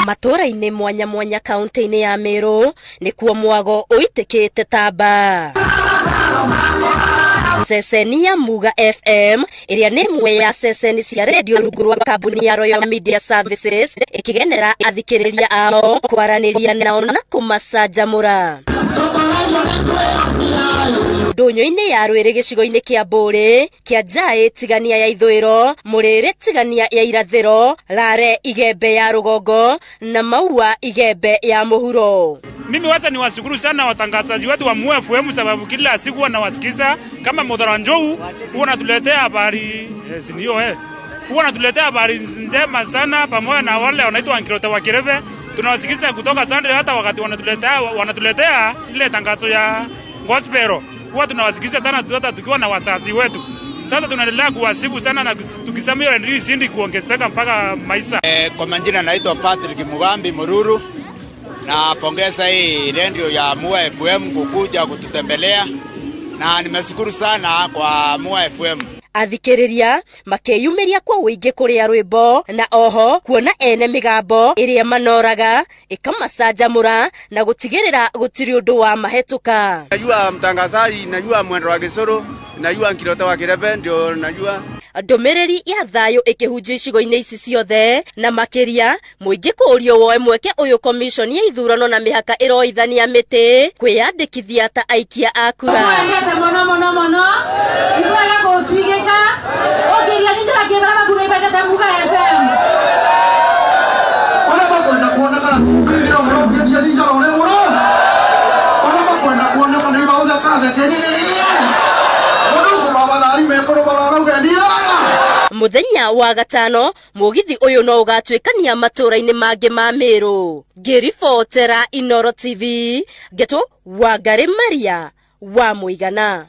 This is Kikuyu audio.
Matũũra-inĩ mwanya mwanya kaunti-inĩ ya Meru nĩkuo mwago ũitĩkĩte tamba. Ceceni ya Muga FM ĩrĩa nĩ ĩmwe ya ceceni cia redio rungu rwa kambuni ya Royal Media Services ĩkĩgenera athikĩrĩria ao kwaranĩria nao na kũmacanjamũra. Ndũnyũ-inĩ ya Rwĩrĩ gĩcigo-inĩ kĩa Mbũrĩ, Kĩanjaĩ Tigania ya ithũĩro, Mũrĩrĩ Tigania ya irathĩro, Rare Igembe ya rũgongo na Maua Igembe ya mũhuro. Mimi wacha ni washukuru sana watangazaji wetu wa Mua FM sababu kila siku wanawasikiza. Kama Mudhara Njou huwa anatuletea habari si ndio eh, huwa anatuletea habari njema sana, pamoja na wale wanaitwa Nkirota wa Kirebe tunawasikiza kutoka Sunday, hata wakati wanatuletea ile tangazo ya gospel huwa tunawasikiza tena hata tukiwa na wazazi wetu. Sasa tunaendelea kuwasifu sana na tukisema hiyo ndio izidi kuongezeka mpaka maisha. Kwa majina naitwa Patrick Mugambi Mururu. Napongeza hii redio ya Mua FM kukuja kututembelea na nimeshukuru sana kwa Mua FM. Athikĩrĩria makĩyumĩria kwa ũingĩ kũrĩa rwĩmbo na oho kuona ene mĩgambo ĩrĩa manoraga ĩkamacanjamũra na gũtigĩrĩra gũtirĩ ũndũ wa mahĩtũka. Najua mtangazaji, najua mwendo wa Gisoro, najua Nkirota wa Kirebe, ndio najua. Ndũmĩrĩri ya thayũ ĩkĩhunjio icigo-inĩ ici ciothe na makĩria mũingĩ kũũrio woe mweke ũyũ commission ya ithurano na mĩhaka ĩroithania mĩtĩ kwĩyandĩkithia ta aikia a kura. Mwendete mũno mũno mũno ithuaga gũtuigĩka ũkĩria ninjĩra kĩbara makuga ibendete Muga FM. Arĩa makwenda kuonekana tumĩrĩra ũhoro ũkĩendia ninjara ũrĩ mũno, arĩa makwenda kuonekana imaũthekathekerie mũndũ mabathari mekũrũ mararauga Mũthenya wa gatano mũgithi ũyũ no ũgatuĩkania matũũra-inĩ mangĩ ma Meru. Ngĩribotera Inooro TV, Ngeto Wangari Maria wa Mũigana.